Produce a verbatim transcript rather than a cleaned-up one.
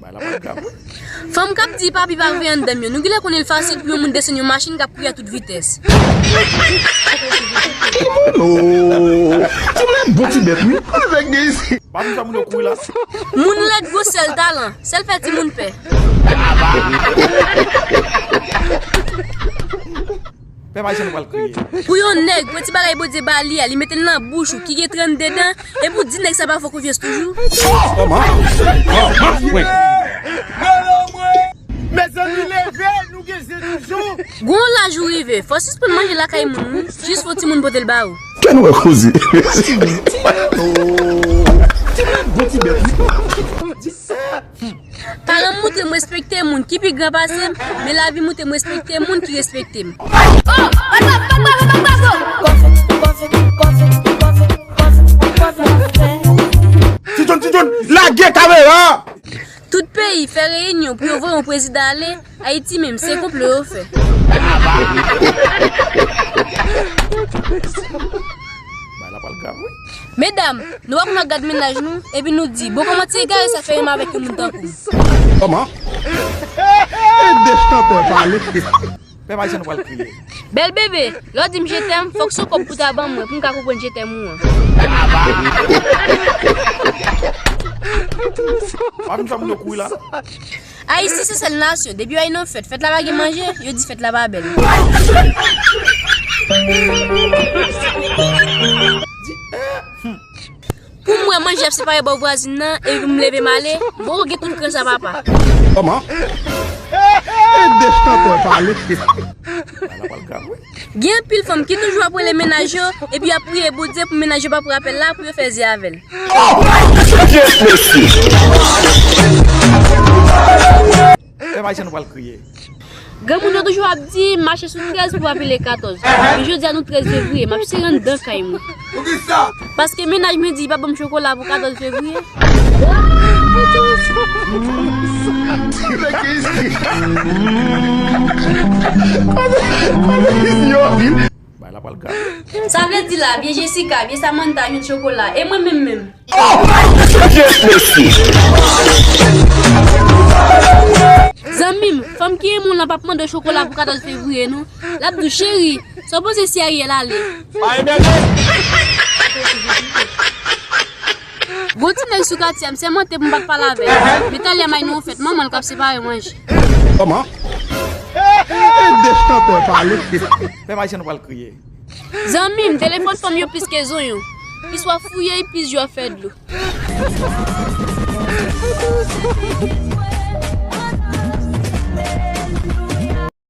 Bay la pral grav, wi. Fanm k ap di papi pa vre anndan m yo, nou genlè konnen l fasil pou yon moun desann yon machin k ap kouri a tout vitès. Timoun la bon ti bèt, wi. Avèk de isi. Pa vin fè moun yo kouri la. Moun lèd gwo sèl talan, sèl fè timoun pè. Pèp ayisyen nou pral kriye. Pou yon nèg pran ti bagay Bondye ba li a, li mete l nan bouch ou ki gen trannde dan, epi w di nèg sa pa fè w konfyans toujou. Kòman? Mezanmi, leve, nou gen je toujou. Gon laj ou rive, fò w sispann manje lakay moun, wi. Jis fò timoun pote l ba ou. Kè nou wè koze. Paran m moutre m respekte moun ki pi gran pase m, men lavi moutre m respekte moun ki respekte m. Ti John, Ti John, lage kamera! Tout peyi fè reyinyon pou yo voye yon prezidan ale, Ayiti menm, se konplo yo fè. Bay la pral grav, wi. Medam, nou pa konn ap gad mennaj nou, epi nou di, bon, kòman ti egare sa fè renmen avèk yon moun tankou m? Kòman? E de chantè pale. Pèp ayisyen nou pral kriye. Bèl bebe, lè w di m je t'aime, fòk se yon kòb pou ta ban mwen, pou m ka konprann je t'aime ou an. Pa vin fè moun yo kouri la. Ayiti se sèl nasyon, depi yo al nan fèt, fèt la pa gen manje, yo di fèt la pa bèl. Pou m wè manje ap separe bò vwazin nan, epi m leve m ale, m poko gen tout kran sa papa. Kòman? E de chantè pale. Bay la pral grav, wi. Gen anpil fanm ki toujou ap rele mennaj yo, epi y ap priye Bondye pou mennaj yo pa pran apèl la, pou yo fè zye avè l. Oh! Yes, mesye. Pèp ayisyen nou pral kriye. Granmoun yo toujou ap di, mache sou trèz pou apele katòz. Men jodi a nou trèz fevriye, m ap sere anndan kay mwen. Paske mennaj mwen di, li pa ban m chokola pou katòz fevriye. Bay la pral grav. Sa vle di la, vye Jessica, vye Samantha jwenn chokola, e mwen menm menm? Oh! Yes, mesye. Zanmi m, fanm ki renmen w lan p ap mande w chokola pou katòz fevriye, non. L ap di w, cheri, sa w panse si Ariel ale? Gon ti nèg sou katye a, m sèmante pou m pa t pale avè l. Men talè m al nan yon fèt, manman l k ap separe manje. Kòman? E de chantè pale. Pèp ayisyen nou pral kriye. Zanmi m, telefòn fanm yo plis ke zonyon. Plis w ap fouye, plis je w ap fè dlo.